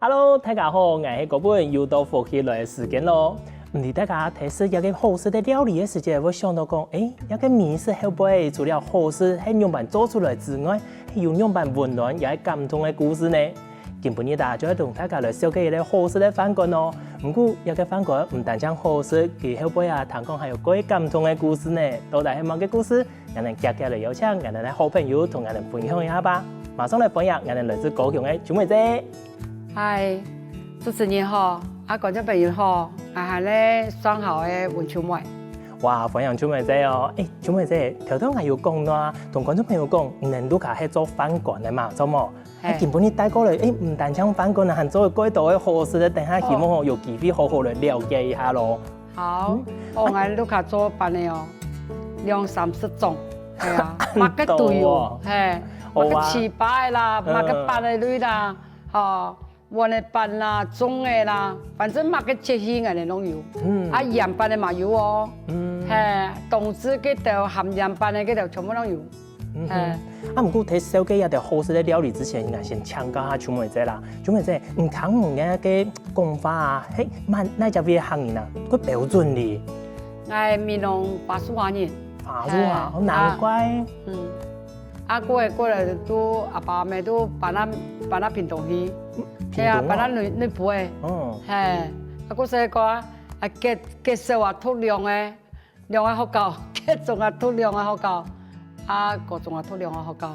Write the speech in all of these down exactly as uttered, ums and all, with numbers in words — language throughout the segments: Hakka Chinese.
Hello，大家好，𠊎係高本，又到福氣來个時間囉。毋知大家在食這個好食个料理个時節，會想到講，欸，這個美食後背除了好食，係仰般做出來之外，係有仰般溫暖也係感動个故事呢？今晡日啊，就愛同大家來紹介一個好食个飯館哦。毋過，這個飯館毋單淨好食，佢後背啊，聽講還有蓋感動个故事呢。到底係麼个故事？ 𠊎等遽遽來邀請𠊎等个好朋友同𠊎等分享一下吧。馬上來歡迎𠊎等來自高雄个秋妹姐。嗨，主持人好，啊，觀眾朋友好，𠊎喊咧上好个溫秋妹。哇，歡迎秋妹姐哦！欸，秋妹姐，頭頭𠊎有講到啊，同觀眾朋友講，你等屋下係做飯館个嘛，著無？啊，今晡日帶過來，欸，毋單淨飯館啊，還做蓋多个好食个，等下希望吼有機會好好來了解一下囉。 好，哦，𠊎屋下做粄个哦，兩三十種，係啊，麼个都有，係，麼个粢粑个啦，麼个粄个類啦，吼，碗个粄啦，粽个啦，反正麼个節氣𠊎等攏有。啊，鹽粄个嘛有哦，係，冬至該兜鹹鹽粄个該兜全部攏有。 嗯哼。啊，毋過在紹介這兜好食个料理之前，𠊎先請教下秋妹姐啦。秋妹姐，你聽你个講法啊，係麼哪隻位个客人啊，較標準哩？𠊎美濃巴士灣人。巴士灣，哦，難怪。嗯，啊，過來過來都阿爸阿姆都搬到搬到屏東去，係啊，搬到內內埔个。哦，係，啊，故所个啊，啊，國國小啊，讀兩个。 兩个學校，國中啊讀兩个學校，啊高中啊讀兩个學校。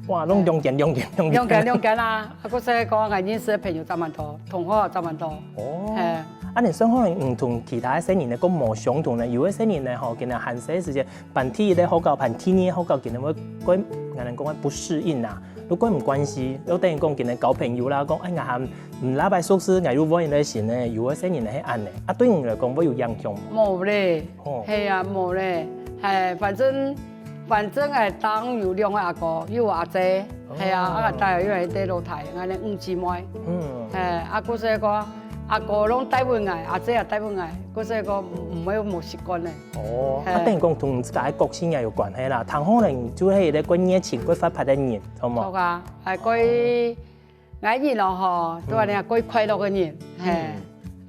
哇，攏兩間兩間兩間。兩間兩間啊，啊故所个講，𠊎認識个朋友正蠻多，同學正蠻多。哦，係。恁仔算下來，你同其他个細人仔講無相同呢。有个細人仔吼，佢等還細个時節，搬第一个學校，搬第二个學校，佢等會較，𠊎等講會不適應啊。 如果毋慣勢，又等於講今日交朋友啦，講哎呀，毋拉拜熟事，𠊎又換一個新个，有个細人係恁仔，啊對你來講會有影響無？無咧，哦，係啊，無咧，係，反正反正哎，當有兩個阿哥，又有阿姐，係啊，啊大又有一個老弟，𠊎等五姊妹，嗯，係，啊故所講，阿哥攏帶分𠊎，阿姐也帶分𠊎，故所講毋毋會無習慣咧。哦，啊等於講同自家个個性也有關係啦，聽好咧就係一個較熱情、較活潑个人。 好無？好啊，還過𠊎人咯吼，都恁樣過快樂个人，係，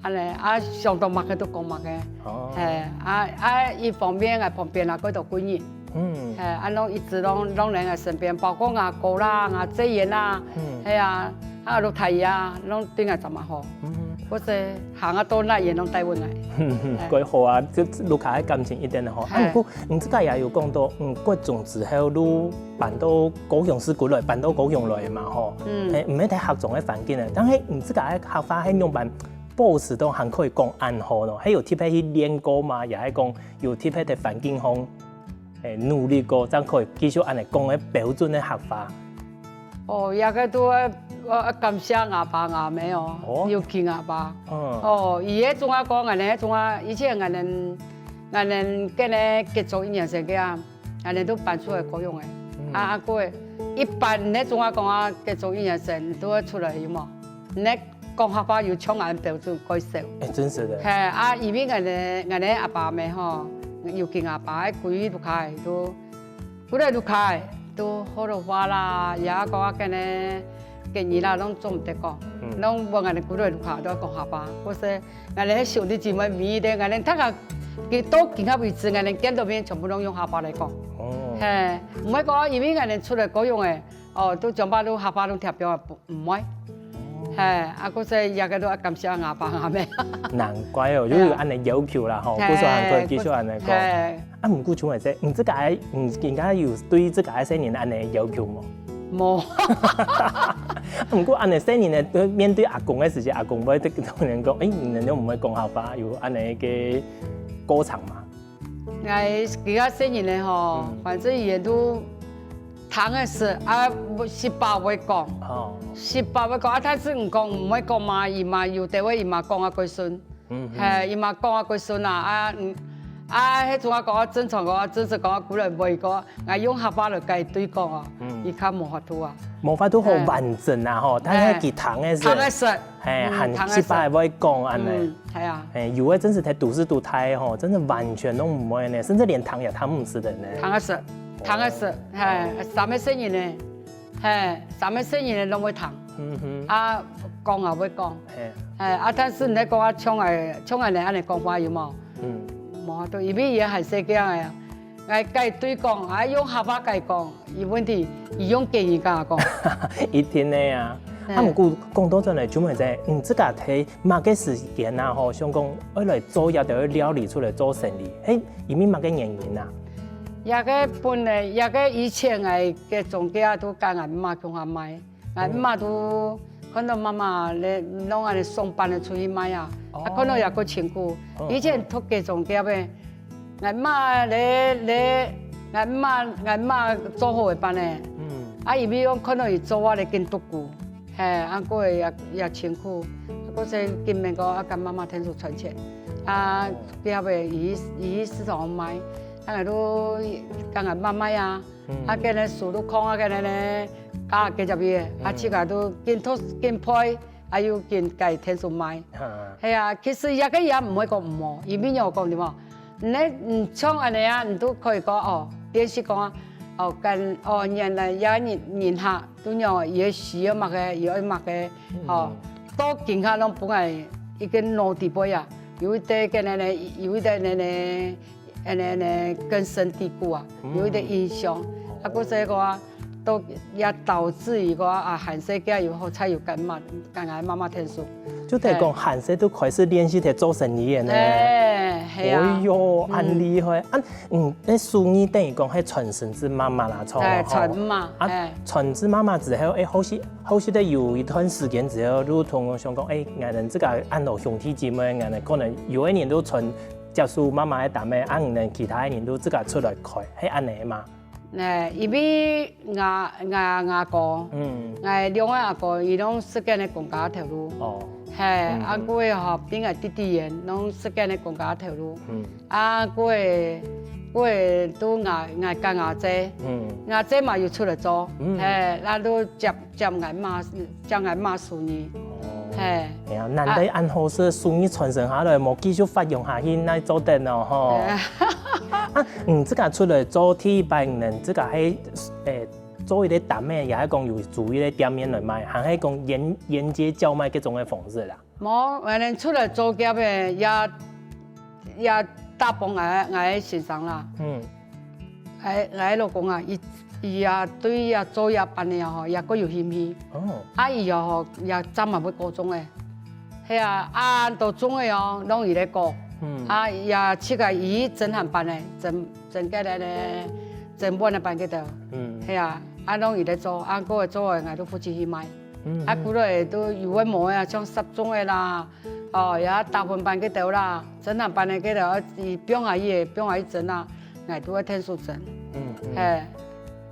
恁樣啊，想到麼个都講麼个，係，啊啊，一方面啊，旁邊啊，過多貴人，係，恁樣一直攏攏在𠊎身邊，包括𠊎哥啦、𠊎姐人啦，係啊，啊老弟啊，攏對𠊎正蠻好，或者行啊到哪位攏帶分𠊎。過好啊，這屋下个感情一定好。啊，毋過你自家也有講到，嗯，國中之後就 搬到高雄市區來，搬到高雄來嘛吼。嗯，欸，毋係在客庄个環境啊，但係你自家个客話係仰般保持到還可以講恁好呢？係有特別去練過嗎？也係講有特別在環境上，欸，努力過，正可以繼續恁樣講个標準个客話？哦，這個都愛，愛感謝𠊎爸𠊎姆哦，尤其𠊎爸。嗯，哦，佢該種啊講，𠊎等該種啊，以前𠊎等𠊎等跟个國中一年生个啊， 恁樣都搬出來高雄个。啊，啊，過一般你總係講啊，該種一年生都會出來有無？你講客話有像恁標準蓋少。欸，真實个。係啊，因為𠊎等𠊎等阿爸阿姆吼，尤其阿爸愛歸屋下都，歸來屋下都學老話啦，也講啊，跟个國語啦，攏做毋得講，攏無𠊎等歸來屋下都愛講客話，或是 𠊎等係兄弟姊妹尾个，𠊎等大家佢到今下為止，𠊎等見到面全部攏用客話來講。哦，係，毋會講因為𠊎等出來高雄个，哦，都全部都客話都聽表啊，毋毋會。係，啊，故所這個都愛感謝𠊎爸𠊎姆。難怪哦，就有恁樣要求啦吼，故所還可以繼續恁樣講。係，啊，毋過像係，你自家，你應該有對自家个細人恁樣要求無？ 無。毋過恁樣細人仔，面對阿公个時節，阿公會同人講：「欸，你等都毋會講客話，有恁樣个過程嘛？」𠊎其他細人仔吼，反正佢等都聽个識，啊，識話會講，識話會講，啊，但是毋講毋會講嘛，佢嘛有兜位佢嘛講啊，佢順。 係，佢嘛講啊，佢順啊，啊，啊，該種啊講啊，正常講啊，正式講啊，歸來尾講，𠊎用客話來該對講哦，佢較無法度啊。無法度好完整啊吼，但係佢聽个識，聽个識，係，還識話會講恁樣。係啊，係，有个真係在都市肚大吼，真係完全都毋會呢，甚至連聽也聽毋識个呢。聽个識，聽个識，係，三个細人呢，係，三个細人呢攏會聽。嗯哼。啊，講也會講。嘿。哎，啊，但是你講啊，像𠊎，像𠊎恁樣講話有無？嗯。無法度，因為佢還細个啊，𠊎該對講，啊，用客話該講，有問題，佢用客語佮𠊎講。一定个啊。嘿。啊，毋過講到轉來，秋妹姐，你自家在麼个時間啊，吼，想講愛來做這兜料理出來做生理，嘿，因為麼个原因啊？這个本來，這个以前𠊎个莊稼都佮𠊎姆共下賣。 𠊎姆都看到媽媽咧，攏恁樣上班个出去賣啊，啊，看到也過辛苦。以前讀該種業个，𠊎姆咧咧，𠊎姆𠊎姆做好个班呢，啊，因為講看到佢做啊咧緊獨孤，嘿，啊，過也也辛苦，啊，過所以緊面講啊，佮媽媽𢯭手賺錢，啊，業个佢佢市場賣，啊，𠊎都佮𠊎姆賣啊。 啊，該呢手路空啊，該呢呢，啊，該隻邊，啊，自家都緊讀緊背，啊，又緊該𢯭手賣。係啊，其實這个也毋會講毋好，因為仰講對無？你你像恁樣啊，你都可以講哦，練習講啊，哦，跟哦，原來這人人客都仰，佢个需要麼个，佢愛麼个，哦，到今下攏分𠊎一个腦底背啊，有一个該呢呢，有一个呢呢。 恁樣呢根深蒂固啊，有一个印象。啊，故所个話，都也導致於个啊，還細个有好彩有跟媽，跟𠊎媽媽𢯭手。就等於講，還細都開始練習在做生理个呢。哎，係啊。哎喲，恁厲害！啊，嗯，該手藝等於講係傳承至媽媽啦，著無？哎，傳媽，啊，哎。傳至媽媽之後，哎，後續後續个有一段時間之後，就同𠊎想講，哎，𠊎等自家恁多兄弟姊妹，𠊎等可能有个人就傳 接手媽媽个擔仔，啊，你等其他个人都自家出來開，係恁樣嘛？誒，因為𠊎𠊎𠊎阿哥，嗯，𠊎兩个阿哥，佢攏實踐个公家頭路。哦，係，啊，過後吼，變𠊎弟弟个，攏實踐个公家頭路。嗯，啊，過後過後都𠊎𠊎佮𠊎姐，嗯，𠊎姐嘛有出來做，嗯，係，那都接 接𠊎媽，接𠊎媽手藝。係。哎呀，難得恁好勢，手藝傳承下來，無繼續發揚下去，哪做得哦，吼。啊，你自家出來做第一擺，你自家係，誒，做一個擔仔，也係講有租一個店面來賣，還係講沿沿街叫賣這種个方式啦？無，𠊎等出來做業个，也也大幫𠊎𠊎个先生啦。嗯。 𠊎𠊎老公啊，佢佢啊對啊做這班个吼，也過有興趣。哦。啊，佢哦吼，也正嘛會高中个。係啊，啊，都種个哦，攏佢咧搞。嗯。啊，也自家佢整行班个，整整个咧咧，整碗个班个頭。嗯。係啊，啊，攏佢咧做，啊，過做个𠊎都負責去賣。嗯。啊，過來都有个無个啊，像十種个啦，哦，也打粉班个頭啦，整行班个个頭，啊，佢放下去个，放下去整啊。 𠊎都會𢯭手整。嗯，嗯。係，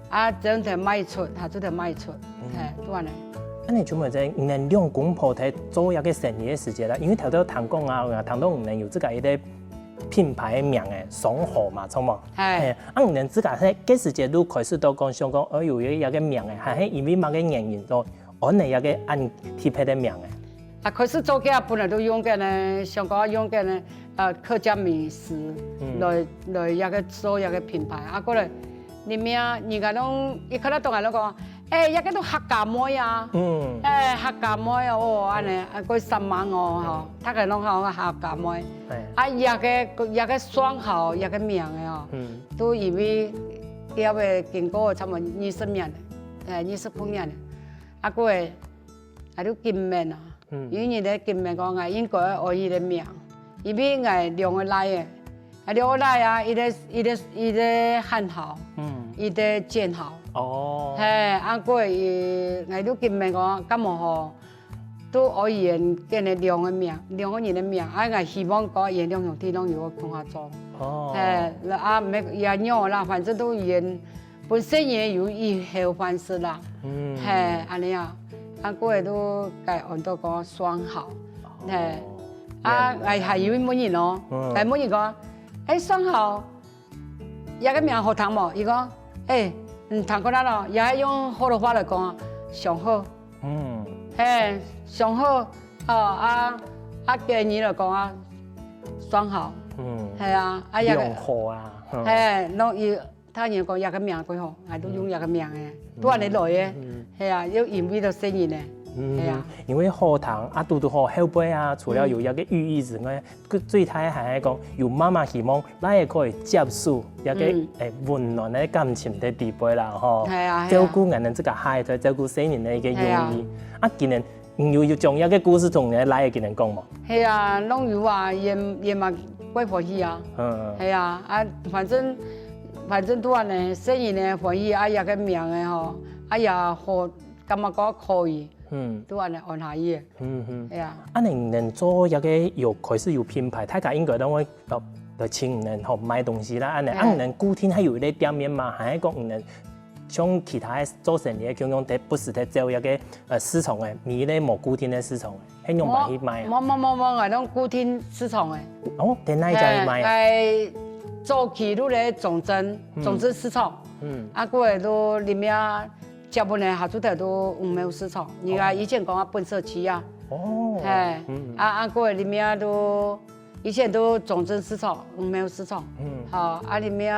啊，整忒賣出，下晝忒賣出，嗯。係，就恁樣。恁樣就問一下，你兩公婆在做這個生意个時節啦，因為頭頭聽講啊，聽到你有自家一個品牌个名誒，雙好嘛，著無？係。係，啊，你自家係該時節就開始都講想講，哦，有一個名誒，還係因為麼个原因，就安了一個恁特別个名誒？ 啊，開始做个本來都用个呢，想講用个呢，呃，客家美食，嗯。來來這個做這個品牌。啊，過來，你們啊，人家攏一看到東海攏講，欸，這個都客家妹啊，嗯。欸，客家妹哦，哦，恁樣，啊，過三萬哦，吼，大家攏講客家妹。哎。啊，這個這個雙好這個名誒哦，嗯。都因為這個經過差不多二十年，欸，二十多年，啊，過來。 𠊎就緊問啊，嗯。有一日咧緊問講，𠊎應該愛用佢个名，因為𠊎兩個倈仔，啊，兩個倈仔啊，一個一個一個漢豪，嗯。一個建豪。哦。係，啊，過佢，𠊎就緊問講，敢無吼，都愛用佢兩個名，兩個人个名，啊，𠊎希望講佢兩兄弟攏有共下做。哦。係，啊，毋係也仰啦，反正都用 分細人有以後飯食啦。嗯。係，恁樣啊，啊，過來都改安到講雙好。哦。係，啊，𠊎還有問人哦，嗯。𠊎問人講，欸，雙好，這個名好聽無？佢講，欸，嗯，聽過啦咯，也係用學老話來講啊，上好。嗯。係，上好，哦，啊，啊，客語來講啊，雙好。嗯。係啊，啊，這個，兩好啊，嗯。係，攏有 大人講這個名幾好，𠊎都用這個名誒，嗯。都恁樣來誒。嗯。係啊，又因為到細人誒。嗯，係啊。因為好聽啊，堵堵好後背啊，除了有一個寓意之外，嗯。佢最大還係講有媽媽希望，𠊎也可以接受一個，嗯。誒，溫暖个感情个地位啦，吼。係啊，係啊。照顧𠊎等這個下一代，照顧細人个一個用意。係啊。啊，今年你有，有將這個故事同你个倈仔今年講無？係啊，攏有啊，也，也嘛怪歡喜啊。嗯。係啊，啊，反正，反正都恁呢，細人个歡喜，啊，這個名个吼，啊，也好，感覺講可以。 嗯。都恁呢安下去个。嗯，嗯。係啊。恁呢你等做這個有開始有品牌，大家應該都會，呃，來請你等吼買東西啦，恁呢。係。啊，你等固定還有一個店面嘛，還係講你等像其他个做生理个，共樣在不時在走這個，呃，市場个，每一個無固定个市場个，係仰般去賣啊？無，無，無，無，𠊎攏固定市場个。哦，在哪一家去賣啊？誒，誒，早期就在中正，嗯。中正市場。嗯。啊，過來就裡面 接近个下晝頭都黃廟市場，人家以前講啊畚社區啊。哦。嘿，嗯。啊，啊，過來裡面都，以前都中正市場、黃廟市場。嗯。吼，啊，裡面，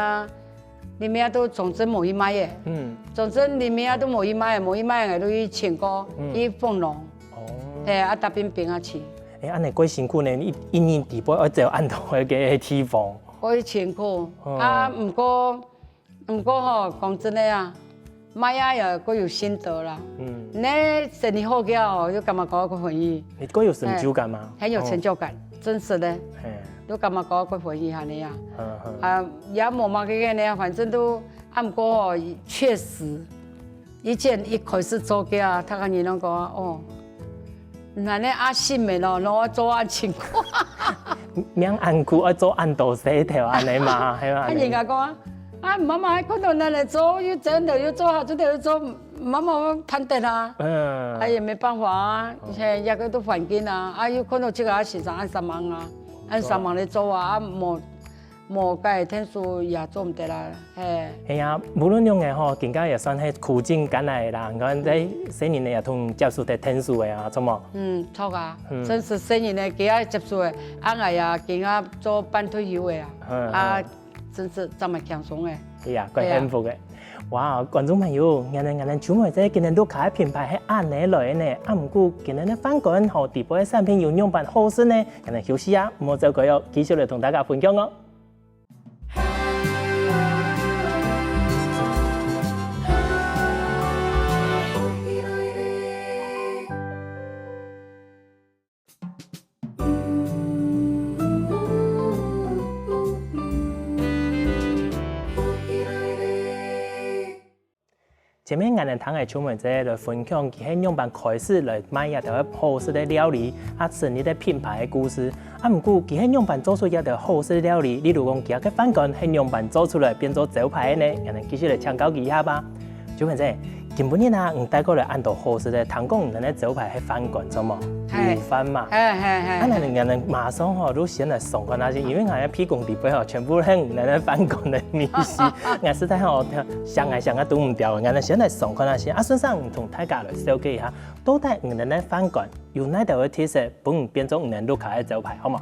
裡面都中正無去賣个。嗯。中正裡面都無去賣个，無去賣个，都去青果，嗯。去鳳農。哦。嘿，啊，搭冰冰啊去。誒，恁呢蓋辛苦呢，一，一年底背愛走恁多个地方。蓋辛苦。嗯。啊，毋過 毋過吼，講真个啊，賣啊也各有心得啦。嗯。你生理好个哦，就感覺講个歡喜。你過有成就感嗎？嘿，很有成就感，哦。真實的。嘿。就感覺講个歡喜恁呢啊。嗯，嗯。啊，也無麼个个呢，反正都，啊，毋過吼，確實，以前一開始做个啊，大家人攏講啊，哦， 恁呢啊，心个咯，攏愛做恁辛苦。命恁苦，愛做恁多事頭，恁呢嘛，係嘛？啊，人家講啊，啊，媽媽還看到恁呢做，又真的又做好，真的又做，媽媽盼得啊。嗯。啊，也沒辦法啊，哦。現在這個都環境啊，啊，又看到這個啊，先生恁煞猛啊，恁煞猛來做啊，啊，無 無該天數也做毋得啦，嘿。係啊，無論仰仔吼，今下也算係苦盡甘來啦。你看，這細人仔也通接觸得天數个啊，著無？嗯，著啊，嗯。真實細人仔，佢也接觸个，啊，𠊎也今下做半退休个啊，嗯，啊，嗯。真實正蠻輕鬆个。係啊，蓋幸福个。係啊。哇，觀眾朋友，原來，原來秋妹姐今年屋下个品牌係恁呢來个呢。啊，毋過今年个飯稈吼，底背个產品有仰般好食呢？ 𠊎等休息啊，莫走開哦，繼續來同大家分享哦。前面𠊎等聽个秋妹姐來分享，佢係仰般開始來賣這兜好食个料理，啊，成立个品牌个故事。啊，毋過佢係仰般做出這兜好食个料理，例如講佢个飯稈係仰般做出來變做招牌个呢？𠊎等繼續來請教佢一下吧。秋妹姐，今晡日啊，你帶過來恁多好食个，聽講你等个招牌係飯稈，著無？係。滷飯嘛。係，係，係，啊，𠊎等，係。𠊎等馬上吼，就先來嚐看下先，因為𠊎个鼻公底背吼，全部係你等个飯稈个味緒。𠊎實在吼， 想啊想啊堵毋牢，𠊎等先來嚐看下先。啊，順續你同大家來紹介一下，到底你等个飯稈有哪兜个特色，分你變做你等屋下个招牌，好無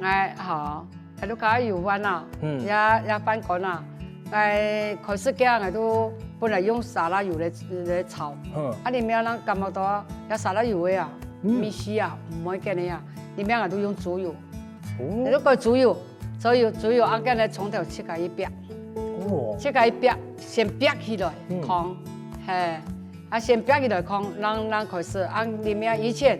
？𠊎，好，𠊎屋下个油飯啊，嗯。也，也飯稈啊，𠊎開始个𠊎都本來用沙拉油來，來炒，嗯。啊，裡面人感覺到啊，這沙拉油个啊，嗯。味緒啊，毋會緊个啊，裡面𠊎都用豬油。哦。你都改豬油，豬油，豬油，啊，緊來從頭切開一煏。 哦。切開一煏，先煏起來，嗯。炕，嘿，啊，先煏起來炕，人，人開始，啊，裡面以前，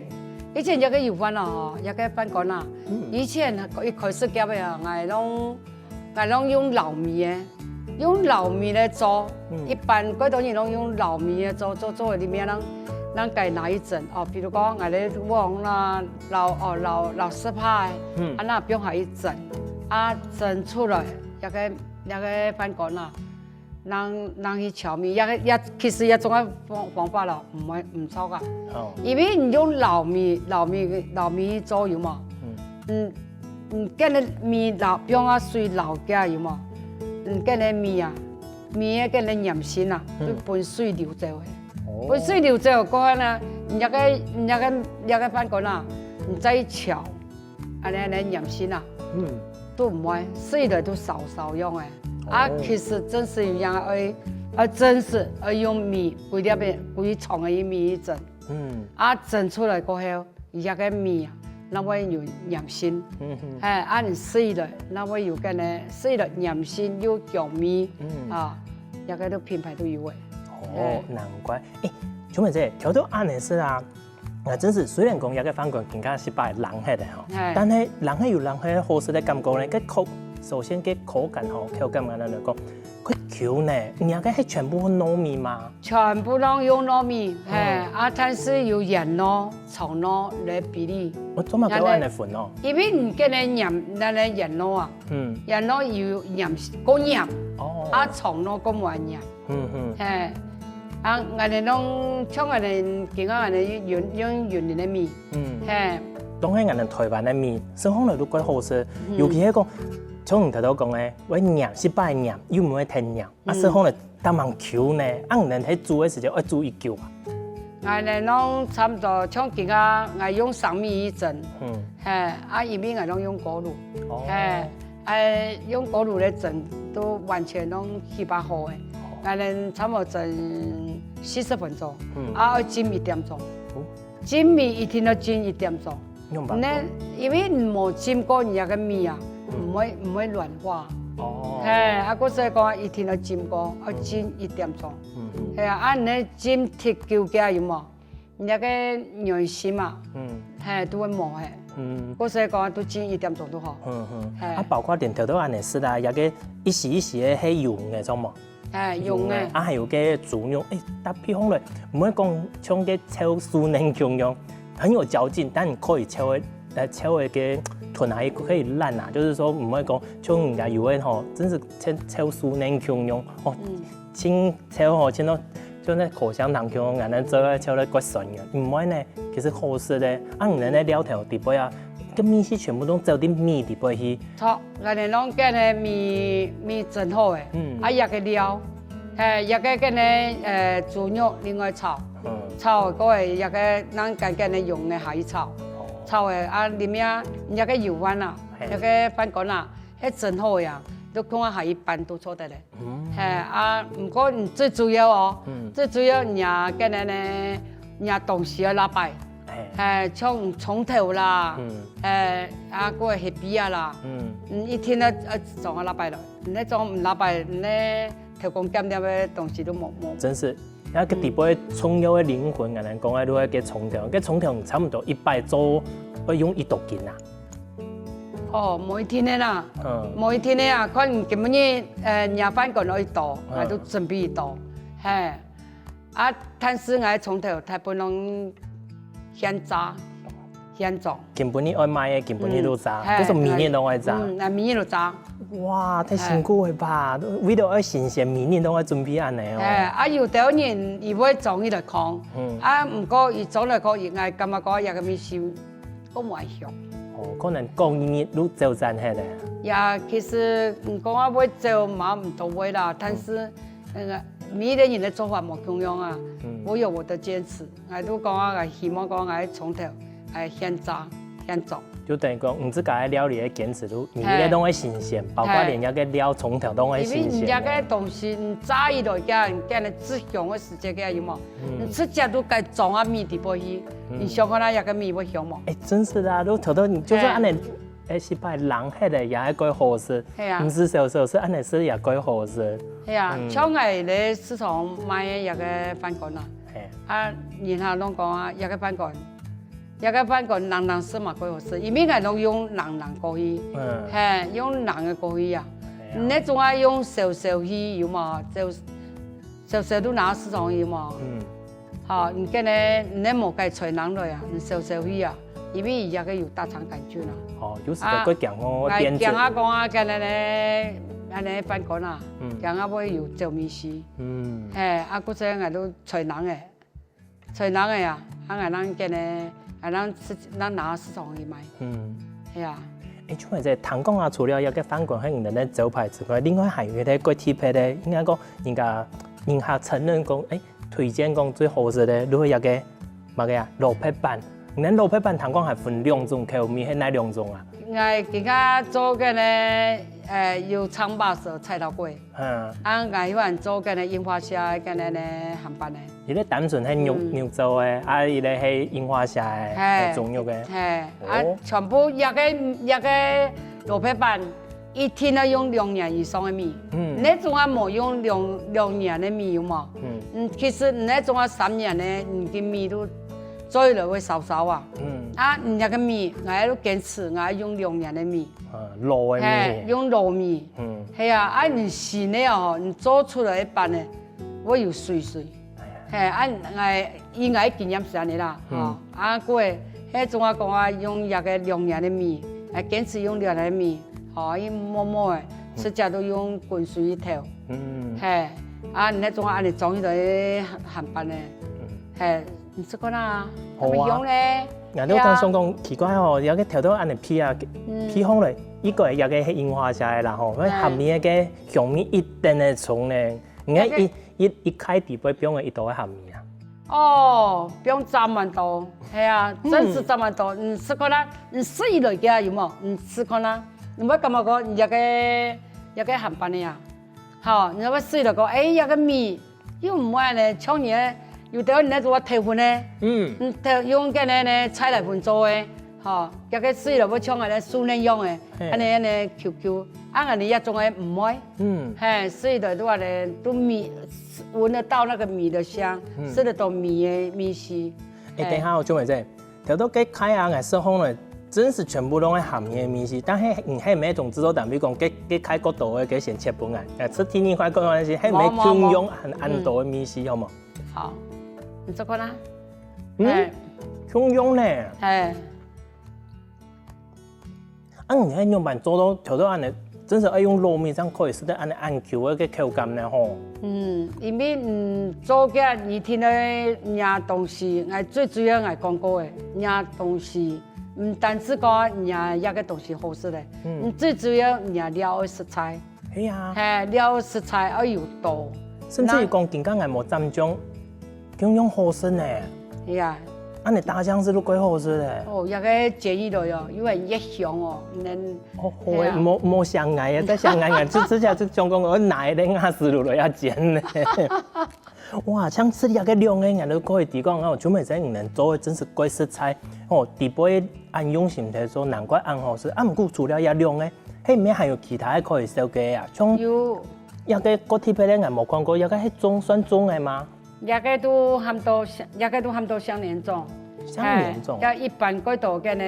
以前這個油飯啊，吼，這個飯稈啊，嗯。以前一開始夾个啊，𠊎攏，𠊎攏用老米个，用老米來做，嗯。一般蓋多人攏用老米个做，做，做裡面人，人該拿一層，哦，比如講，𠊎个黃啦，老，哦，老，老式派，嗯。啊，那放下一層，啊，蒸出來，這個 這個飯稈啊，人，人去炒米，這個，這其實這種个方，方法咯，毋會，毋著啊。哦。因為你用老米，老米，老米去做有無？嗯。嗯，嗯，該个米老，放啊水老个有無？嗯，該个米啊，米个該个黏性啊，嗯。就分水流走个。哦。分水流走過後呢，你這個，你這個，這個飯稈啊，你再去炒。 恁呢，恁呢黏性啊，嗯。都毋會，食起來都燒燒樣个。啊，哦。其實真實有影愛，愛真實愛用米，歸粒个，歸長个米去蒸。嗯，啊，蒸出來過後，佢个米啊，那會有黏性，嗯哼，哎，啊，你食落，那會有个呢，食落黏性又香味，嗯，啊，這个都品牌都有个。哦，難怪。誒，秋妹姐，聽到恁樣式啊，啊，真係雖然講這个飯粿今下失敗冷忒个吼，哎，但係冷忒有冷忒好食个感覺呢，个口，首先个口感吼，口感恁樣來講，佢Q呢，你這个係全部糯米嗎？ 全部攏用糯米，嘿，啊，但是有鹽糯、長糯來比例。哦，做麼个愛恁樣分哦？因為你个个鹽，該个鹽糯啊，嗯，鹽糯有鹽，過鹽，哦，啊，長糯過無鹽，嗯嗯，嘿，啊，𠊎等攏像𠊎等今下𠊎等用用雲林个米，嗯，嘿，當然𠊎等台灣个米，食起來都蓋好食，尤其係講，像你頭頭講个，會黏，失敗黏，又毋會忒黏。 啊，食好了，當然Q呢，啊，你等在煮个時間愛煮幾久啊？𠊎等攏差不多，像今下𠊎用生米去蒸，嗯，嘿，啊，因為𠊎攏用鍋爐，哦，嘿，哎，用鍋爐來蒸，都完全攏起把好个。𠊎等差不多蒸四十分鐘，嗯，啊，愛浸一點鐘。哦，浸米一定要浸一點鐘。 仰般講？該因為你無浸過你該个米啊，嗯，毋會毋會軟化。哦，嘿，啊，故所講一定愛浸過，愛浸一點鐘。嗯嗯，係啊，啊，你浸忒久个有無？你該个軟性啊，嗯，嘿，都會無嘿。嗯，故所講都浸一點鐘都好。嗯嗯，嘿，啊，包括連頭都恁樣食啊，這个一時一時个係用个，著無？ 哎，用个。啊，還有个豬肉，哎，搭配起來，毋會講像个炒素嫩共樣，很有嚼勁，但你可以炒个，呃，炒个个豚啊，也可以爛啊，就是說毋會講像人家有个吼，真係像炒素嫩共樣，哦，嗯，清炒吼，清到像該口香糖共樣，恁樣做个炒个骨酸个，毋會呢，其實好食个，啊，你个料頭底背啊，个味緒全部都走到米底背去。著，𠊎等攏个个米米蒸好个，嗯，啊，這个料。 嘿，這个个呢，呃，豬肉另外炒，嗯，炒過个這个，咱乾乾个用个下去炒，哦，炒个啊，裡面這个油飯啊，嘿，這个飯粿啊，係蒸好个啊，都放下下去拌都做得了。嗯，嘿，啊，毋過你最主要哦，嗯，最主要你啊，个呢呢，你啊東西愛落擺，嘿，嘿，像蔥頭啦，嗯，嘿，啊，過个黑皮啊啦，嗯，嗯，一定愛愛裝啊落擺了，你愛裝毋落擺，你个 偷工減料个東西都無無。真係，該个底背重要个靈魂，𠊎等講个就係个蔥頭，个蔥頭差毋多一擺做愛用幾多斤啊？哦，無一定个啦，嗯，無一定个啊，看你今晡日，呃，若飯粿愛幾多，嗯，𠊎就準備幾多，嘿。啊，但是𠊎蔥頭大部分攏現炸。 現做。今晡日愛賣个，今晡日就炸，嗯，嘿，就係明日都愛炸。嗯，啊，明日就炸。哇，太辛苦了吧！為了愛新鮮，明日都愛準備恁樣哦。嘿，啊，有兜人佢會裝起來囥，嗯，啊，毋過佢裝來囥，佢，𠊎感覺講這个味緒，過無恁香。哦，可能過一日就走散忒了。呀，其實，嗯，講啊，會走嘛，毋都會啦，但是，嗯，那個，每一個人的做法無共樣啊，嗯，我有我的堅持。 𠊎都講啊，𠊎希望講𠊎个蔥頭，𠊎現炸現做。就等於講，你自家个料理个堅持都，你个攏會新鮮，包括連該个料蔥頭攏會新鮮。因為人家个東西，你炸起來个，你个質香个時節个有無？嗯，你直接都該裝啊米底背去，嗯，你想看啊，該个米會香無？哎，真是的啊，都頭頭你就算恁樣，哎，失敗冷忒个也還蓋好食，係啊，毋係燒燒，係恁樣食也蓋好食。係啊，嗯，像𠊎在市場賣个該个飯粿啊， 嘿，啊，人客攏講啊，這个飯粿，這个飯粿冷冷食嘛蓋好食，因為𠊎攏用冷冷過去，嗯，嘿，用冷个過去啊。係啊，你總愛用燒燒去，有無？燒燒燒都拿到市場去嘛。嗯，好，你今日你無該吹冷來啊，你燒燒去啊，因為佢這个有大腸桿菌啊。哦，有時候會講哦，啊，會變質。驚啊講啊，今日呢，恁樣飯粿啊，嗯，驚啊會有酒味緒。嗯，嘿，啊，故所𠊎都吹冷个。 吹冷个啊，啊，𠊎等个呢，𠊎等市，𠊎拿到市場去賣。嗯，係啊。哎，秋妹姐，聽講啊，除了這个飯粿係你等个招牌之外，另外還有一个蓋特別个，應該講人家人客承認講，哎，推薦講最好食个，就係這个麼个啊，蘿蔔粄。你老白粄聽講還分兩種口味，係哪兩種啊？𠊎今下做个呢，呃，有蔥肉絲、菜頭粿。嗯。啊，𠊎喜歡做个呢，櫻花蝦个呢，鹹粄呢。一個單純係肉，嗯。肉做个，啊，一個係櫻花蝦个，嘿。係豬肉个。嘿，啊，哦。全部這個，這個老白粄 一定愛用兩年以上个米。嗯。你總啊無用兩，兩年个米有無？嗯。嗯，其實你總啊三年呢，你个米都做落會燒燒啊。嗯。啊，你這個米，𠊎愛堅持，𠊎愛用兩年个米。啊，老个米。嘿，用老米。嗯。係啊，啊，你新个哦，你做出來个粄呢，會有水水。 嘿，啊，𠊎，以𠊎个經驗係恁呢啦，嗯。吼，啊，過，該種啊講啊，用這個兩年个米，來堅持用兩年个米，吼，佢摸摸个，嗯。自家都用滾水去調。嗯。嘿，啊，你該種啊，恁呢裝起來鹹粄呢，嗯。嘿，你試看啊，好啊。恁樣呢，𠊎都當想講，對啊。奇怪吼，這個調到恁呢皮啊，嗯。皮紅了，一個這個係櫻花蝦个啦吼，該鹹味个香味一點仔重呢，你看一，該個 一，一開底背放个一兜个鹹味啊。哦，放真蠻多，係啊，嗯。真係真蠻多。你試看啊，你食起來个有無？你試看啊，你會感覺講，這個，這個鹹粄个啊，吼，你會食落講，哎，這個米又毋會呢，像你个，有兜人呢，做豆粉呢，嗯。嗯，豆，用个呢，呢，菜來粉做个。 吼，這個食落會像恁呢素嫩樣个，嘿。恁呢，恁呢Q Q，啊，恁呢這種个毋會。嗯。嘿，食落都恁呢，都米，聞得到那個米的香，嗯。食得到米个味緒。哎，嘿。等一下哦，秋妹姐，調到該開啊，𠊎食紅了，真係全部都係鹹味个味緒，但係你係每種製作單位講，該，該開過多个，該先切分𠊎，呃，食第二塊過多个，係無，無，無。共樣恁，恁多个味緒，嗯。好無？好，你試看啊。嗯，嘿。共樣呢。嘿。 啊，你係仰般做到調到恁呢，真係愛用糯米正可以食得恁呢恁Q个口感呢吼？嗯，因為，嗯，做个一定个若東西，𠊎最主要𠊎講過个，若東西，毋單止講若一個東西好食个，嗯。嗯，最主要若料个食材。 係啊。嘿，料食材愛有多。甚至於講，今下𠊎無蘸醬，共樣好食呢。係啊。恁呢打醬汁都蓋好食咧。哦，這個煎起來哦，又會越香哦，能，哦，好欸，係啊。無，無香𠊎啊，再香𠊎，𠊎就直接就想講，𠊎拿一個瓦斯爐來要煎呢。哇，像這兩個量个，𠊎都可以提供哦，秋妹姐你能做个真係蓋實在哦，底背恁用心在做，難怪恁好食。啊，毋過除了這兩個， 係毋係還有其他个可以紹介啊？像有。這個較特別个，𠊎無看過，這個係粽，算粽个嗎？這個都喊做香，這個都喊做香蓮粽。香蓮粽。嘿，這一般蓋多个呢，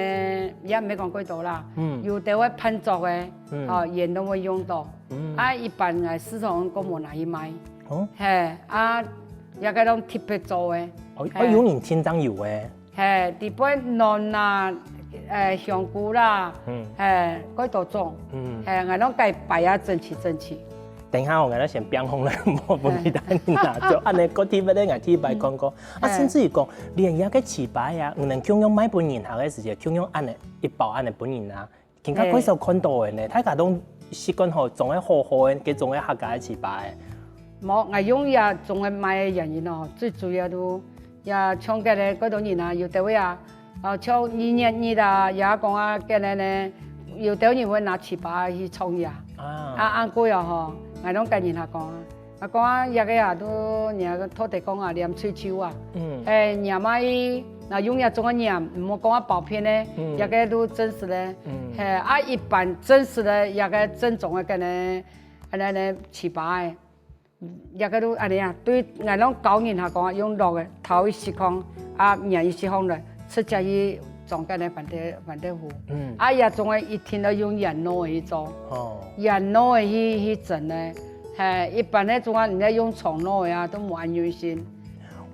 也毋係講蓋多啦。嗯。有兜會辦桌个，嗯。哦，也都會用到。嗯。啊，一般个市場都無拿去賣。哦。嘿，啊，這個攏特別做个。哦，嘿。哦，有人訂正有个。 嘿，底背卵啊，呃，香菇啦，嗯。嘿，蓋多種。嗯。嘿，𠊎攏該擺啊，整齊整齊。等一下哦，𠊎來先放空來，莫分其他人拿走。嘿。恁呢，較特別个，𠊎第一擺看過。嗯。啊，嘿。甚至於講，連這個粢粑啊，你能共樣賣分人客个時節，共樣恁呢，一包恁呢分人啊。 今下蓋少看到个呢，大家都習慣吼，種个好好个，該種个客家个粢粑个。無，𠊎用這種个賣个原因哦，最主要都也像該个蓋多人啊，有兜位啊，哦，像二月日啊，也講啊，該个呢，有兜人會拿粢粑去創業。啊。啊，恁過啊吼，𠊎攏跟人客講啊， 啊，講啊，這個啊，都人家土地公啊，黏喙鬚啊。嗯。嘿，黏啊，伊，若用這種个黏，毋好講啊包騙个，嗯。這個都真實个。嗯。嘿，啊，一般真實个，這個正宗个，跟呢，恁呢，呢，粢粑个，這個都恁呢啊，對，𠊎攏教人客講啊，用落个，頭一息放，啊，面一息放落，直接去 裝該个番豆，番豆糊。嗯。啊，這種个一定愛用原料个去做。哦。原料个去，去蒸个。嘿，一般个種啊，你愛用長料个啊，都無恁用心。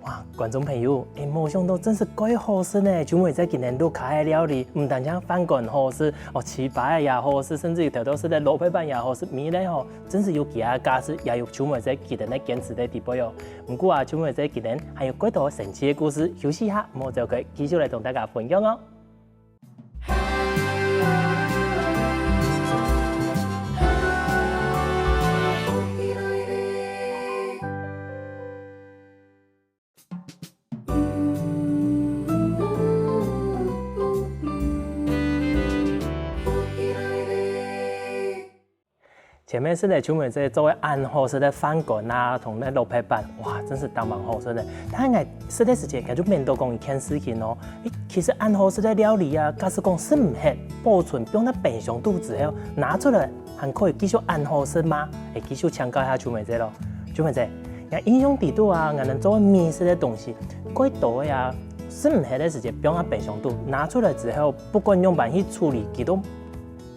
哇，觀眾朋友，欸，無想到真係蓋好食呢！秋妹姐今日摎𠊎个料理，毋單淨飯粿好食，哦，粢粑也好食，甚至於頭頭食个蘿蔔粄也好食，味道吼，真係有佢个價值，也有秋妹姐佢个堅持在底背哦。 毋過啊，秋妹姐今日還有蓋多神奇个故事，休息一下，莫走開，繼續來同大家分享哦。前面食个秋妹姐做个恁好食个飯粄啊，同該蘿蔔粄，哇，真係當蠻好食个。但係𠊎食个時節，𠊎就愐著講一件事情哦。誒，其實恁好食个料理啊，假使講食毋忒，保存放到冰箱肚之後，拿出來還可以繼續恁好食嗎？誒，繼續請教一下秋妹姐咯。秋妹姐，𠊎印象底肚啊，𠊎等做个美食个東西，蓋多个啊，食毋忒个時節放到冰箱肚，拿出來之後，不管仰般去處理，佢都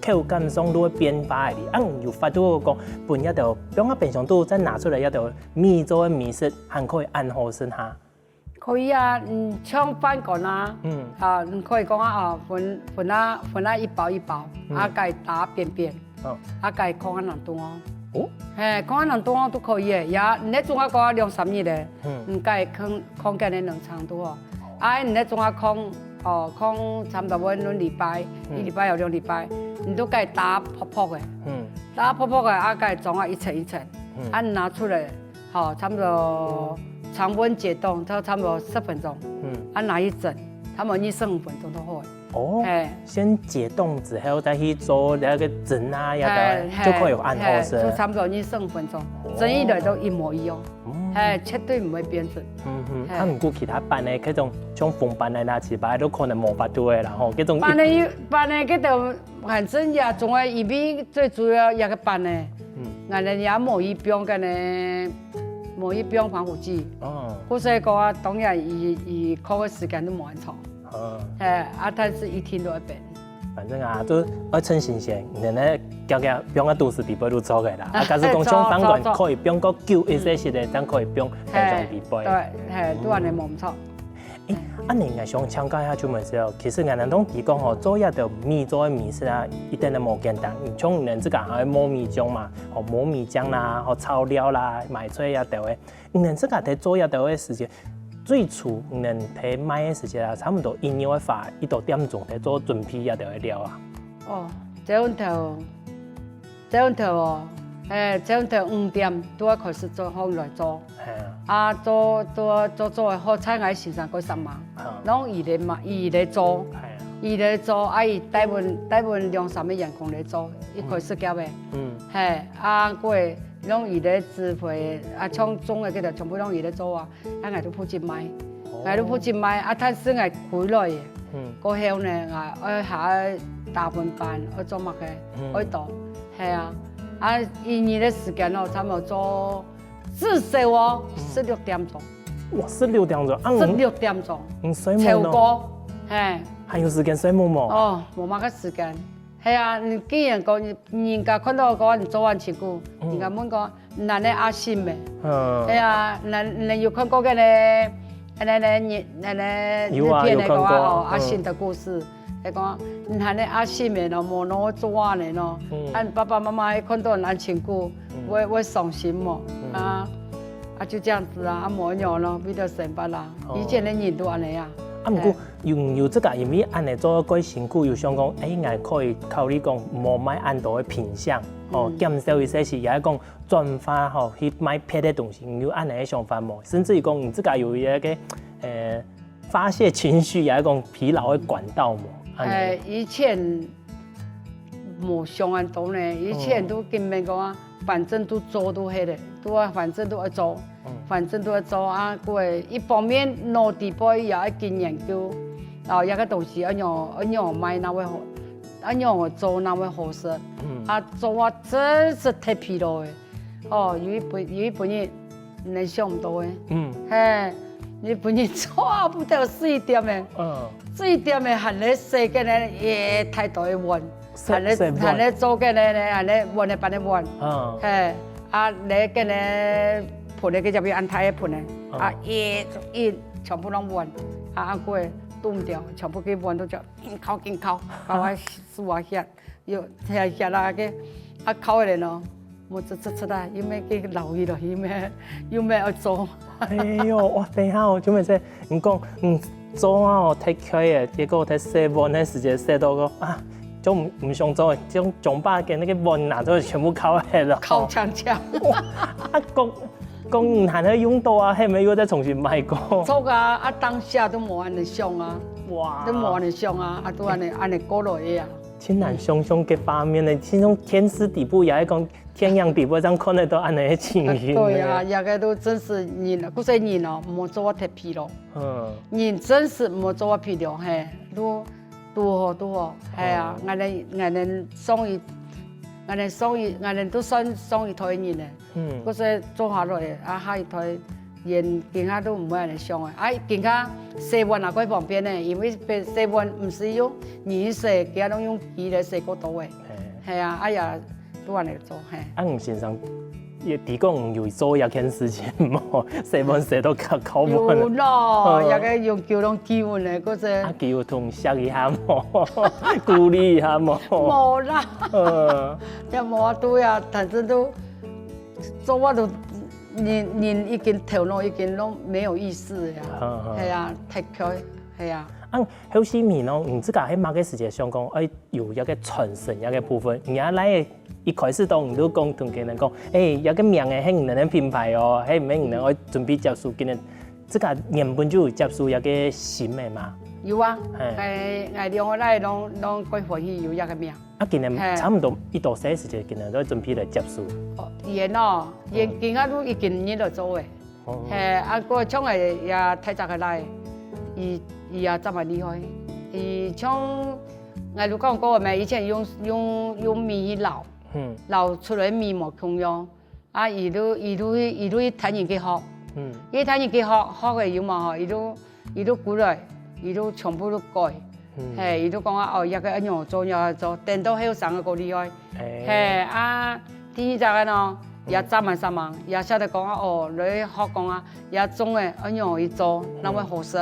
口感上都會變化个哩。啊，你有法度講分這兜放到冰箱肚，再拿出來這兜米做个美食，還可以恁好食哈？可以啊，嗯，像飯粄啊，嗯。啊，你可以講啊，啊，分分啊分啊一包一包，嗯。啊，該打扁扁，嗯。啊，該囥啊冷凍哦。哦。嘿，囥啊冷凍哦都可以个，也你這種啊講啊兩三日个，嗯。你該囥囥該个冷藏肚哦。 啊，你這種啊囥，哦，囥差不多愛兩禮拜，嗯。一禮拜有兩禮拜，你都該打泡泡个，嗯。打泡泡个，啊，該裝啊一層一層，嗯。啊，拿出來，好，差不多常溫解凍，差差不多十分鐘，嗯。啊，拿去蒸，差不多二十五分鐘都好了。哦，嘿。先解凍之後再去做那個蒸啊，要不然嘿，就可以有恁好食。嘿，就差不多二十五分鐘，哦。蒸起來都一模一樣。 嗯。嘿，絕對毋會變質。嗯哼，嘿。啊，毋過其他粄呢，該種像紅粄个啦、粢粑都可能無法度个啦吼，該種一般个，一般个，該種反正也總係因為最主要一個粄呢，嗯。𠊎等也無去放該呢，無去放防腐劑。哦。故所以講啊，當然佢，佢烤个時間都無恁長。嗯。嘿，啊，但是一定都會變。 反正啊，就愛趁新鮮，然後呢，遽遽放个肚屎裡背就做个啦。啊，假使講像飯粄可以放較久一些些个，正可以放冰箱裡背。嘿，做，做，嘿，都恁樣無毋著。誒，啊，你𠊎想請教一下秋妹姐哦，其實𠊎等都知講吼，做這兜米做个美食啊，一點都無簡單。像你等自家還愛磨米漿嘛，吼，磨米漿啦，吼，炒料啦，買菜這兜个。 你等自家在做這兜个時節，最初你等在賣个時節啊，差不多一日會花幾多點鐘在做準備這兜个料啊？哦，朝頭，朝頭哦，嘿，朝頭五點都愛開始做，好來做。嘿啊。啊，做，做，做，做好菜，𠊎先生過煞猛，啊。攏佢來嘛，佢來做，嘿啊。佢來做，啊，佢帶分，帶分兩三個員工來做，一開始夾个。嗯。嘿，啊，過 攏佢來指揮，啊，像種个該兜全部攏佢來做啊，啊，𠊎就負責賣，哦。𠊎就負責賣，啊，但是𠊎開來个，嗯。過後呢，𠊎愛還愛打分班，愛做麼个，嗯。愛倒，係啊，啊，一日个時間哦，差不多做至少哦，嗯。十六點鐘。哇，十六點鐘，啊，你，十六點鐘，你睡目呢？超過，嘿。還有時間睡目無？哦，無麼个時間。 係啊，你既然講你，人家看著講你做恁辛苦，嗯。人家問講，你恁樣阿信無？嗯。係啊，你，你有看過該个，該个，該个，有啊，日，該个日片个講啊，有看過，哦，阿信个故事，嗯。佢講，你恁樣阿信無咯，無哪做恁樣咯，嗯。啊，你爸爸媽媽看著你恁辛苦，嗯。會，會傷心無？嗯。啊，啊，就這樣子啊，啊，無樣咯，為著生活啦。哦。以前个人都恁樣啊。啊，毋過，嘿。 有，有自家因為恁樣做到蓋辛苦，有想講，欸，𠊎可以考慮講，莫賣恁多个品項，哦，嗯。減少一些，係也講轉化，吼，去賣別个東西，你有恁樣个想法無？甚至於講，你自家有一個，呃，發洩情緒，也講疲勞个管道無？恁樣。欸，以前無想恁多呢，以前都根本講啊，反正都做都係个，都啊，反正都愛做。 嗯。反正都愛做啊，過一方面腦底背也愛緊研究，啊，這個東西愛仰，愛仰賣哪會好，愛仰做哪會好食。嗯。啊，做啊真係忒疲勞个。哦，有一本，有一本日，你想毋到个。嗯。嘿，有一本日差不多十一點个。嗯。十一點个還咧洗該个，也，太多个碗。 還咧，洗，洗碗。還咧做該个呢，還咧碗个，幫你碗。嗯。嘿，啊，你該个盆个，佢就比恁大个盆个，嗯。啊，一，一，全部攏碗，啊，啊，過來凍掉，全部个碗都叫緊敲緊敲，把我手啊血，又血血啦个，啊，敲个人咯， 無，這，這，這啦，又毋係去留意咯，又毋係，又毋係愛做。哎喲，哇，等一下哦，秋妹姐，你講，嗯，做啊，哦，忒開个，結果在洗碗个時節洗到講，啊，就毋，毋想做，就將把个該个碗拿出來全部敲忒了。敲淨淨。哇，啊，講，講你還會用到啊，係毋係又再重新買過？著啊，啊，當下都無恁樣想啊，哇。都無恁樣想啊，啊，都恁樣，恁樣過來个啊。盡難想像个畫面呢，盡像電視底背，也係講電影底背正看得到恁樣个情形呢。對啊，這个都真實人啊，故所人哦，毋好做到忒疲勞。嗯。人真實毋好做到疲勞，嘿，都，都好，都好，係啊，嗯。𠊎等，𠊎等上一，𠊎等上一，𠊎等都算上一代人了。 嗯。故所做下來，啊，下一代人今下都毋會恁樣想了。啊，今下洗碗也較方便呢，因為洗碗毋使用人去洗，今下攏用機來洗較多了。嘿。係啊，哎呀，都恁樣做，嘿。啊，吳先生，也提供有做這件事情無？洗碗洗到較，較晚。有咯，嗯。這个用久攏記穩了，故所。啊，佢有同惜一下無？鼓勵一下無？無啦。嗯。也無啊，對啊，反正都 做到都，人，人已經頭腦已經攏沒有意識了呀。嗯，嗯。係啊，忒開，係啊。啊，後續面呢，你自家係麼个時節想講，哎，有一个傳承一个部分？你阿倈一開始當你都講同佢等講，哎，這个名仔係你等个品牌哦，係毋係你等愛準備接手，佢等自家原本就有接手這个心个嘛？有啊，嘿。哎，𠊎兩个倈攏，攏蓋歡喜有這个名。 啊，今年嘿。差毋多幾多歲時節，今年都準備來接手。哦，佢哦，佢嗯。今下都已經入來做了。哦。嘿，啊，過像𠊎也大隻个倈，佢，佢也真蠻厲害。佢像，𠊎都講過咩，以前用，用，用米去撈，嗯。撈出來米無共樣。 啊，佢都，佢都，佢都去聽人去學。嗯。佢聽人去學，學个有無吼，佢都，佢都過來，佢都全部都改。嗯。嘿，佢都講啊，哦，這个愛仰做，仰做，顛倒後生个較厲害。哎。嘿，啊，第二隻个呢，嗯。也真蠻煞猛，也曉得講啊，哦，來學講啊，這種个愛仰去做，嗯。正會好食。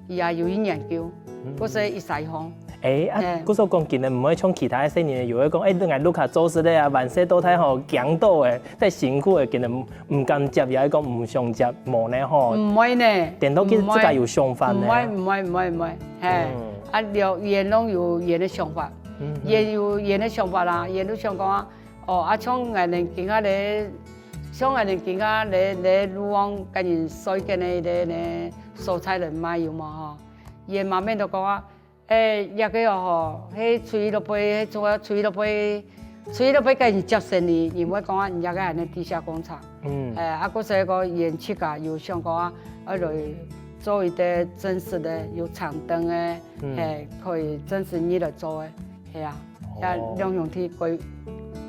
佢也有去研究，嗯。故所一儕行。哎，啊，嘿。故所講，今日毋會像其他个細人，有个講，哎，你愛屋下做事个啊，萬事都太好，驚到个，太辛苦个，今日毋敢接，也講毋想接，無呢吼。毋會呢。顛倒佢毋會。自家有想法呢。毋會，毋會，毋會，毋會，嘿，嗯。啊，了，佢攏有佢个想法，嗯，嗯。佢有佢个想法啦，佢都想講啊， 哦，啊，像𠊎等今下咧，像𠊎等今下咧，咧路項跟人睡个呢，咧，咧，蔬菜來賣有無吼？佢媽媽都講啊，哎，這个哦吼，係隨落尾，係做啊隨落尾，隨落尾跟人接生理，因為講啊，人家个恁樣地下工廠。嗯。哎，啊，故所以講，佢自家有想講啊，愛來做一个真實个，有長凳个，嗯。嘿，可以真實你來做个。 係啊，哦。也兩兄弟佢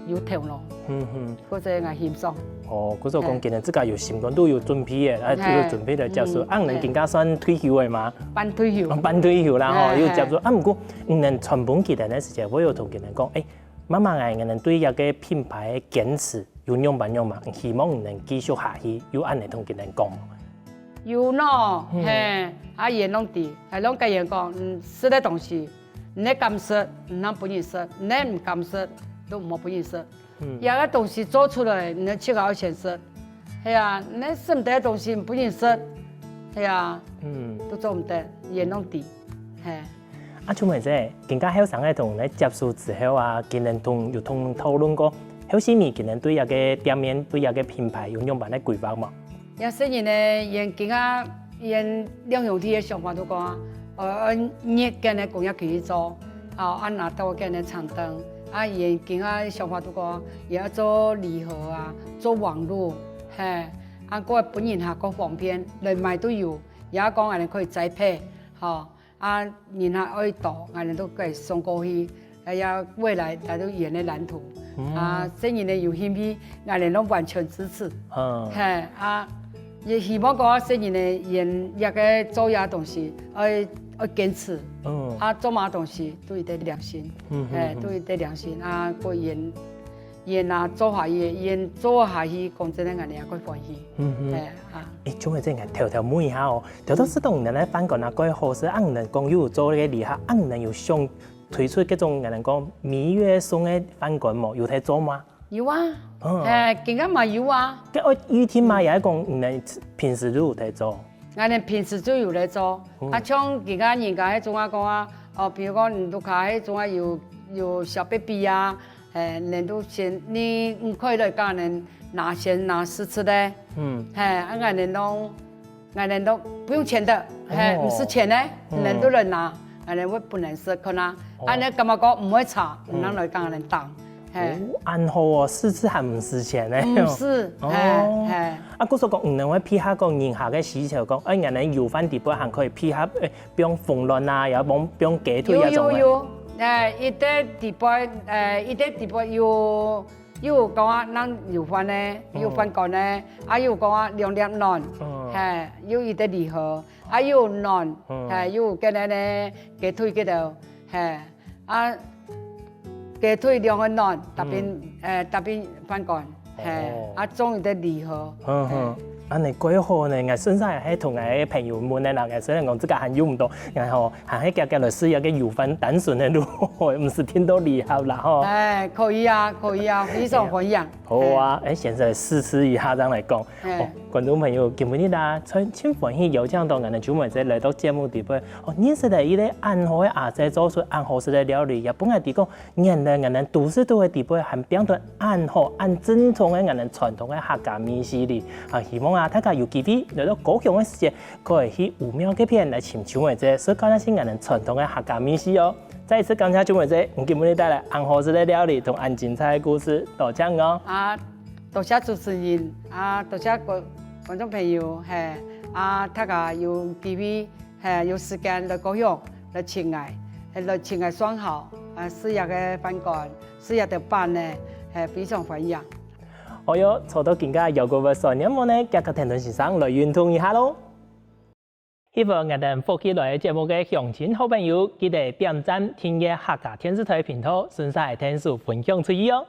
有頭腦，嗯哼。或者𠊎欣賞。哦，故所講，嘿。今日自家有心肝都有準備个，啊，嘿。有準備來接手。嗯，啊，你等今下算退休个嗎？嘿。半退休。哦，半退休啦，吼，嘿，有接手。嘿。啊，毋過，你等傳分佢等个時節，會有同佢等講，哎，媽媽，𠊎，𠊎等對這个品牌个堅持有仰般仰般，希望你等繼續下去，有恁樣同佢等講無？有喏，嗯。嘿，啊，佢攏知，𠊎攏跟佢講，嗯，食个東西， 你敢食，你通分人食；你毋敢食，都毋好分人食。嗯。這个東西做出來，你自家愛先食。係啊，你食毋得个東西，毋分人食，係啊，嗯。都做毋得，佢攏知，嘿。啊，秋妹姐，今下後生个同你接觸之後啊，今年同，有同討論過，後續你今年對這个店面、對這个品牌有仰般个規劃無？ 這細人呢，佢今下，佢兩兄弟个想法都講，呃，愛入間个工業區去做，啊，啊，拿到間个長凳，啊，佢今下想法都講，佢愛做禮盒啊，做網路，嘿，啊，過分人客較方便，來買都有，也講恁樣可以栽培，吼。 啊，人客愛多，𠊎等都可以送過去，哎呀，未來大家都圓个藍圖。嗯。啊，細人呢有興趣，𠊎等攏完全支持。嗯。嘿，啊，也希望講細人呢，圓這个做這東西，愛，愛堅持。嗯。啊，做麼東西都有得良心。嗯，嘿，嗯，嗯。都有得良心啊，過圓，圓啊，做下去，圓做下去，講真个，𠊎等也會歡喜。嗯，嗯。嘿，啊。誒，秋妹姐，𠊎偷偷問一下哦， 頭頭係講你等个飯館啊，蓋好食，恁樣講又有做該个禮盒，恁樣有想推出該種𠊎等講蜜月送个飯館無？有在做嗎？有啊，嗯。嘿，今下嘛有啊。該愛預訂嗎？也係講你等平時都有在做？𠊎等平時就有在做。嗯。啊，像今下人家該種啊講啊，哦，比如講你屋下該種啊有，有小baby啊，誒，人都先，你，你可以來跟人拿，先拿試食个。嗯。嘿，啊，𠊎等攏 𠊎等都不用錢的，嘿，哦。毋使錢呢，嗯。人都來拿，恁樣會分人食看啊，恁樣感覺講毋會差，毋通來講恁樣當，嘿。哦，恁好哦，試吃還毋使錢呢。毋使，哦。嘿，嘿。啊，故所講，你等會配合講人客个需求，講，哎，恁樣油飯底背還可以配合，哎，放紅鸞啊，也放，放雞腿有，啊種个。有，有，哎，一个底背，哎，一个底背有，有講啊，咱油飯呢，有飯糰呢，啊，有講啊，兩粒卵，嗯。嘿，有一个禮盒，啊，有卵，嗯。嘿，有跟个呢，雞腿个头，嘿，啊，雞腿兩个卵，搭邊，嗯。呃，搭邊饭糰，嘿，哦。啊，裝一个礼盒，嗯哼。嘿。恁樣蓋好呢，𠊎順勢係同𠊎个朋友問个啦，𠊎雖然講這个還用毋到，然後還係遽遽來試一个油飯單純个路，毋使訂到禮盒啦吼。哎，可以啊，可以啊，非常歡迎。好啊，哎，先生試吃一下，這樣來講。嘿。哦，觀眾朋友，今晡日啊，真，真歡喜邀請到𠊎等秋妹姐來到節目底背，哦，認識了一个恁好个阿姐做出恁好食个料理，也分𠊎知講， 原來𠊎等都市肚个底背還變到恁好、恁正宗个𠊎等傳統个客家美食哩。啊，希望啊，大家有機會來到高雄个時節，可以去武廟該片來尋秋妹姐，所以講那係𠊎等傳統个客家美食哦。再一次感謝秋妹姐，你今晡日帶來恁好食个料理同恁精彩个故事，多謝你哦。啊，多謝主持人，啊，多謝觀，觀眾朋友，嘿，啊，大家有機會 嘿，有時間來高雄，來尋𠊎，嘿，來尋𠊎上好，啊，食這个飯糰，食這兜粄呢，嘿，非常歡迎。哦喲，坐到今个腰骨會痠，你有無呢？遽遽跈等先生來運動一下咯。喜歡𠊎等福氣來个節目个鄉親好朋友，記得點讚、訂閱客家電視台頻道，順勢𢯭手分享出去哦。